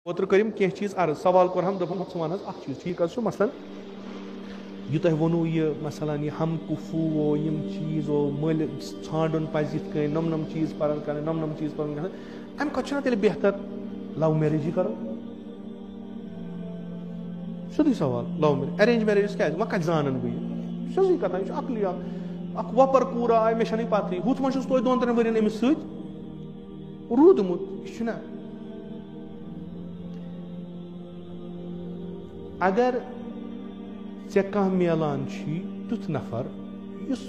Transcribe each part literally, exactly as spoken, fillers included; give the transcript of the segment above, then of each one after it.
اوترٕ کٔرِم کینٛہہ چیٖز عرض، سوال کوٚرہم، دوٚپُن، "ہۄ ژٕ وَن حظ اَکھ چیٖز، ٹھیٖک حظ چھُ، مثلاً یہِ تۄہہِ ووٚنوُ یہِ، مثلاً یہِ ہم کُفوٗ، یِم چیٖز، مٔلۍ ژھانٛڈُن پَزِ یِتھ کٔنۍ، نۄم نۄم چیٖز پَرَن کَرٕنۍ، نۄم نۄم چیٖز پَرَن کَرٕنۍ، اَمہِ کھۄتہٕ چھُنہ تیٚلہِ بہتر لَو میریجٕے کَرُن؟" سیوٚدُے سوال، لَو میریج، arrange marriages کیٛازِ؟ وۄنۍ کَتہِ زانَن بہٕ یہِ؟ سیوٚدُے کَتھا، یہِ چھُ عقلی اَکھ، اَکھ وۄپَر کوٗرا آے، مےٚ چھَنہٕ پَتہٕے، ہُتھ ما چھُس توتہِ دۄن ترٛٮ۪ن ؤرِین أمِس سۭتۍ روٗدمُت، یہِ چھُنہ۔ اگر ژےٚ کانٛہہ میلان چھی تیُتھ نفر، یُس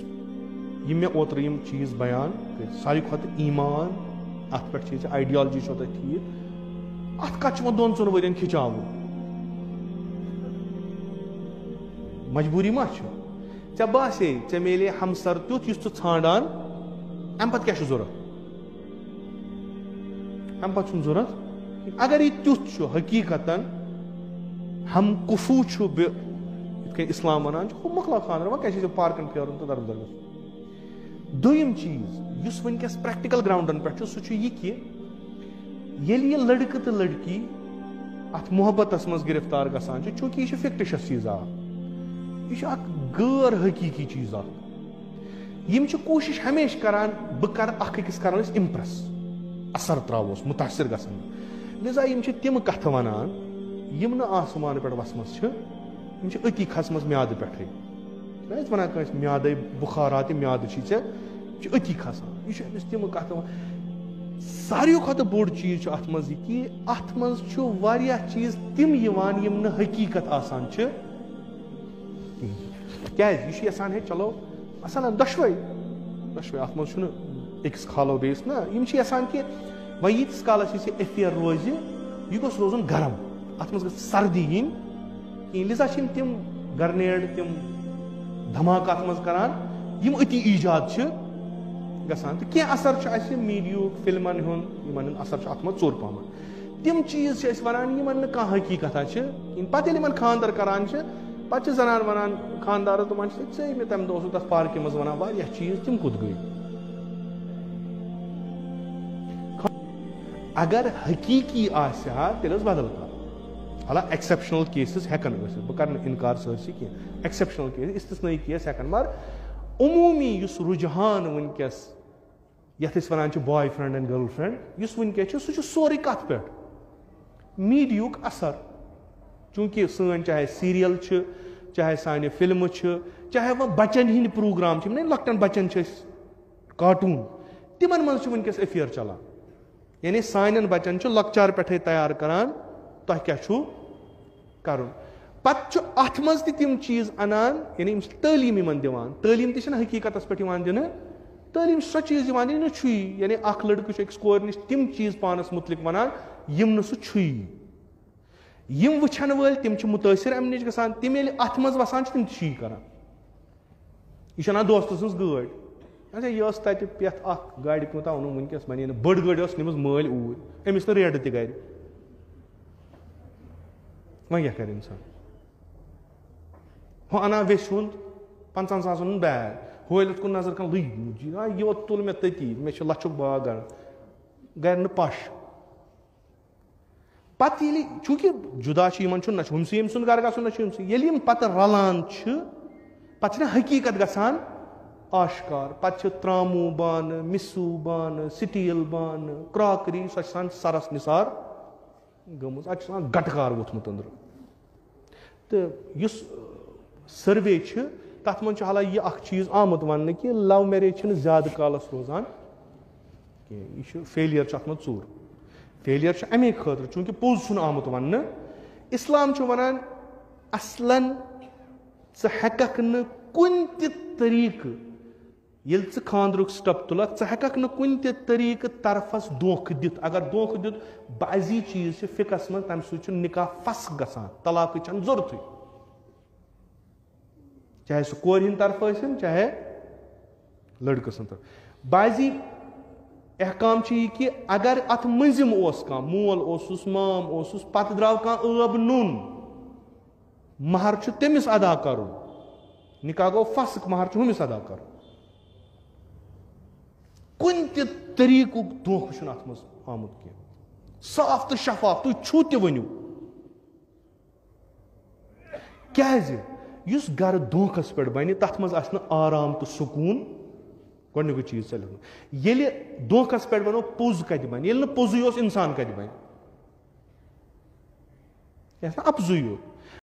یہِ مےٚ اوترٕ یِم چیٖز بیان کٔرۍ، ساروی کھۄتہٕ ایمان، اَتھ پٮ۪ٹھ چھِ ژےٚ، ideology چھو تۄہہِ ٹھیٖک، اَتھ کَتھ چھُ وۄنۍ دۄن ژۄن ؤرِین کھِچاوُن؟ مجبوٗری ما چھِ؟ ژےٚ باسے ژےٚ میلے ہمسر تیُتھ یُس ژٕ ژھانٛڈان، اَمہِ پتہٕ کیٛاہ چھُ ضوٚرَتھ؟ اَمہِ پتہٕ چھُنہٕ ضوٚرَتھ۔ اگر یہِ تیُتھ چھُ حقیٖقتاً، ہم کُفوٗ چھُ بہِ-، یِتھ کٔنۍ اِسلام وَنان چھُ، ہُہ مۄکلاو خانٛدر، وۄنۍ کیٛاہ چھِ ژےٚ پارکَن پھیرُن تہٕ دَربٕدَر گژھُن؟ دوٚیِم چیٖز، یُس وٕنکیٚس practical groundَن پٮ۪ٹھ چھُ، سُہ چھُ یہِ کہِ ییٚلہِ یہِ لٔڑکہٕ تہٕ لٔڑکی اَتھ محبتَس منٛز گِرفتار گژھان چھِ، چوٗنٛکہِ یہِ چھُ fictitious چیٖز اَکھ، یہِ چھُ اَکھ غٲر حقیٖقی چیٖز اَکھ۔ یِم چھِ کوٗشِش ہمیشہِ کَران، بہٕ کَرٕ اَکھ أکِس کَرو أسۍ impress، اثر ترٛاووس، مُتاثر گژھن۔ لہذا یِم چھِ تِم کَتھٕ وَنان، یِم نہٕ آسمانہٕ پٮ۪ٹھ وَسمَژٕ چھِ، یِم چھِ أتی کھَسمَژٕ میٛادٕ پٮ۪ٹھٕے۔ چھِنہ أسۍ وَنان کٲنٛسہِ، "میٛادَے بُخارا تہِ میٛادٕ چھی ژےٚ"، یہِ چھُ أتی کھَسان۔ یہِ چھُ أمِس تِم کَتھٕ وَنان۔ ساروی کھۄتہٕ بوٚڑ چیٖز چھُ اَتھ منٛز یہِ کہِ اَتھ منٛز چھُ واریاہ چیٖز تِم یِوان، یِم نہٕ حقیٖقت آسان چھِ کِہیٖنۍ۔ کیٛازِ؟ یہِ چھُ یَژھان، ہے، چلو، مثلاً دۄشوَے، دۄشوَے، اَتھ منٛز چھُنہٕ أکِس کھالو بیٚیِس، نہ، یِم چھِ یَژھان کہِ وۄنۍ ییٖتِس کالَس یہِ ژےٚ affair روزِ، یہِ گوٚژھ روزُن گرم، اَتھ منٛز گٔژھ سردی یِنۍ کِہیٖنۍ۔ لہذا چھِ یِم تِم grenade، تِم دھماکہٕ اَتھ منٛز کَران، یِم أتی ایجاد چھِ گژھان۔ تہٕ کینٛہہ اثر چھُ اَسہِ میٖڈیاہُک، فِلمَن ہُنٛد، یِمَن ہُنٛد اثر چھُ اَتھ منٛز ژوٚر پَہمَتھ۔ تِم چیٖز چھِ أسۍ وَنان، یِمَن نہٕ کانٛہہ حقیٖقتھا چھِ کِہیٖنۍ۔ پَتہٕ ییٚلہِ یِمَن خانٛدر کَران چھِ، پَتہٕ چھِ زَنان وَنان خانٛدارَس، دَپان چھِ، "ژٕے مےٚ تَمہِ دۄہ اوسُکھ تَتھ پارکہِ منٛز وَنان، واریاہ چیٖز، تِم کوٚت گٔے؟" اگر حقیٖقی آسہِ ہا، تیٚلہِ ٲس بدل کَتھ۔ حالانکہ exceptional cases ہٮ۪کَن ٲسِتھ، بہٕ کَرٕ نہٕ اِنکار سٲرسٕے کینٛہہ، exceptional case، استثنٲیی case ہٮ۪کَن، مگر عموٗمی یُس رُجحان وٕنکیٚس یَتھ أسۍ وَنان چھِ boyfriend and girlfriend، یُس وٕنکیٚس چھُ، سُہ چھُ سورُے کَتھ پٮ۪ٹھ؟ میٖڈیہُک اثر۔ چوٗنٛکہِ سٲنۍ چاہے serial چھِ، چاہے سانہِ فِلمہٕ چھِ، چاہے وۄنۍ بَچَن ہِنٛدۍ program چھِ، یِم نَے لۄکٹٮ۪ن بَچَن چھِ أسۍ cartoon، تِمَن منٛز چھِ وٕنکیٚس affair چَلان۔ یعنی سانٮ۪ن بَچَن چھُ لۄکچار پٮ۪ٹھَے تیار کَران، تۄہہِ کیٛاہ چھُو کَرُن۔ پَتہٕ چھُ اَتھ منٛز تہِ تِم چیٖز اَنان، یعنی یِم چھِ تعلیٖم یِمَن دِوان۔ تعلیٖم تہِ چھِنہٕ حقیٖقتَس پٮ۪ٹھ یِوان دِنہٕ، تعلیٖم چھِ سۄ چیٖز یِوان دِنہٕ، یہِ نہٕ چھُیی۔ یعنی اَکھ لٔڑکہٕ چھُ أکِس کورِ نِش تِم چیٖز پانَس مُتعلِق وَنان، یِم نہٕ سُہ چھُیی۔ یِم وٕچھَن وٲلۍ، تِم چھِ مُتٲثِر اَمہِ نِش گژھان، تِم ییٚلہِ اَتھ منٛز وَسان چھِ، تِم تہِ چھِ یی کَران۔ یہِ چھِ اَنان دوستہٕ سٕنٛز گٲڑۍ۔ اچھا، یہِ ٲس تَتہِ پٮ۪تھ اَکھ گاڑِ، کوٗتاہ اوٚنُم وٕنکیٚس، وَنہِ نہٕ، بٔڑ گٲڑۍ ٲس نِمٕژ مٲلۍ اوٗرۍ، أمِس نہٕ ریڈٕ تہِ گَرِ۔ وۄنۍ کیٛاہ کَرِ اِنسان؟ ہُہ اَنان ویٚسہِ ہُنٛد پنٛژاہَن ساسَن ہُنٛد bag، ہُہ ییٚلہِ یِتھ کُن نظر کَران، لٔگۍ موٗجی، آ، یہِ یوت تُل مےٚ تٔتی، مےٚ چھُ لَچھُک باغ گَرٕ، گَرِ نہٕ پَش۔ پَتہٕ ییٚلہِ، چوٗنٛکہِ جُدا چھِ یِمَن، چھُنہٕ، نہ چھُ ہُمسٕے ییٚمۍ سُنٛد گَرٕ گژھُن، نہ چھُ یِمسٕے۔ ییٚلہِ یِم پَتہٕ رَلان چھِ، پَتہٕ چھِنہ حقیٖقت گژھان آشکار۔ پَتہٕ چھِ ترٛاموٗ بانہٕ، مِسوٗ بانہٕ، سِٹیٖل بانہٕ، crockery، سۄ چھِ آسان سَرَس نثار گٔمٕژ۔ اَتہِ چھُ آسان گَٹہٕ کار ووٚتھمُت أنٛدرٕ۔ تہٕ یُس survey چھِ، تَتھ منٛز چھُ حالانکہِ یہِ اَکھ چیٖز آمُت وَننہٕ کہِ love marriage چھِنہٕ زیادٕ کالَس روزان کینٛہہ۔ یہِ چھُ، failure چھُ اَتھ منٛز ژوٚر۔ Failure چھُ اَمے خٲطرٕ، چوٗنٛکہِ پوٚز چھُنہٕ آمُت وَننہٕ۔ اِسلام چھُ وَنان، اَصلَن ژٕ ہٮ۪کَکھ نہٕ کُنہِ تہِ طریٖقہٕ، ییٚلہِ ژٕ خانٛدرُک step تُلَکھ، ژٕ ہٮ۪کَکھ نہٕ کُنہِ تہِ طریٖقہٕ طرفَس دھوکہٕ دِتھ۔ اگر دھوکہٕ دیُت، بعضی چیٖز چھِ فِقہَس منٛز، تَمہِ سۭتۍ چھُ نِکاح فسخ گژھان، طلاقٕچ چھَنہٕ ضوٚرتھٕے۔ چاہے سُہ کورِ ہِنٛدِ طرفہٕ ٲسِن، چاہے لٔڑکہٕ سٕنٛدِ طرفہٕ۔ بعضی احکام چھِ یہِ کہِ اگر اَتھ مٔنٛزِم اوس کانٛہہ، مول اوسُس، مام اوسُس، پَتہٕ درٛاو کانٛہہ ٲب نوٚن، مہر چھُ تٔمِس ادا کَرُن۔ نِکاح گوٚو فسخ، مہر چھُ ہُمِس ادا کَرُن۔ کُنہِ تہِ طریٖقُک دھوکہٕ چھُنہٕ اَتھ منٛز آمُت کینٛہہ۔ صاف تہٕ شفاف، تُہۍ چھِو تہِ ؤنِو۔ کیازِ؟ یُس گرٕ دھوکس پٮ۪ٹھ بنہِ، تتھ منٛز آسہِ نہٕ آرام تہٕ سکوٗن۔ گۄڈٕنیُکُے چیٖز ژلہِ نہٕ۔ ییٚلہِ دھوکس پٮ۪ٹھ بنو، پوٚز کتہِ بنہِ؟ ییٚلہِ نہٕ پوٚزُے اوس، انسان کتہِ بنہِ؟ یہِ آسہِ نہٕ اپزُے یوت۔